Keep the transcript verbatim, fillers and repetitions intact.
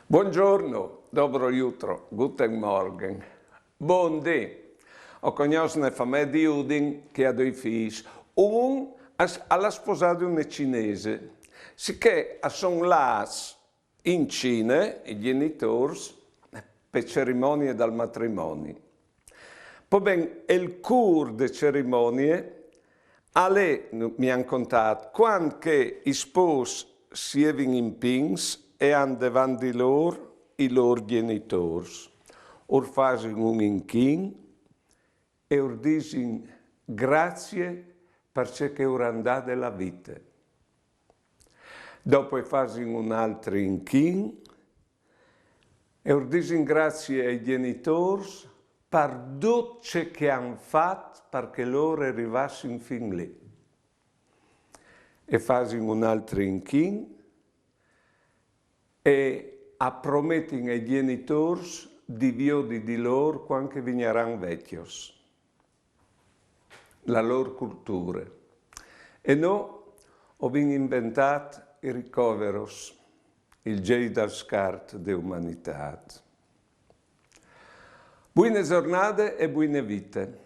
Buongiorno, dobro jutro, guten Morgen. Bundì. O cognòs une famee di Udin che e à doi fîs. Un al à sposade une cinese, sichè a son lâts in Cine i gjenitôrs pe cerimonie dal matrimoni. Po ben, il cûr de cerimonie al è, mi àn contât, cuant che i spôs si jevin in pîts e a àn devant di lôr i lôr gjenitôrs. Ur fasin un inchin e ur disin grazie par ce che ur àn dât de la vite. Dopo i fasin un altri inchin e ur disin grazie ai gjenitôrs par dut ce che a àn fat par che lôr a rivassin fin lì. E fasin un altri inchin e a prometin ai gjenitôrs di viodi di lôr cuant che vignaran vecjos. La lôr culture. E nô o vin inventât i ricoveros, il gei dal scart de umanitât. Buine zornade e buine vite.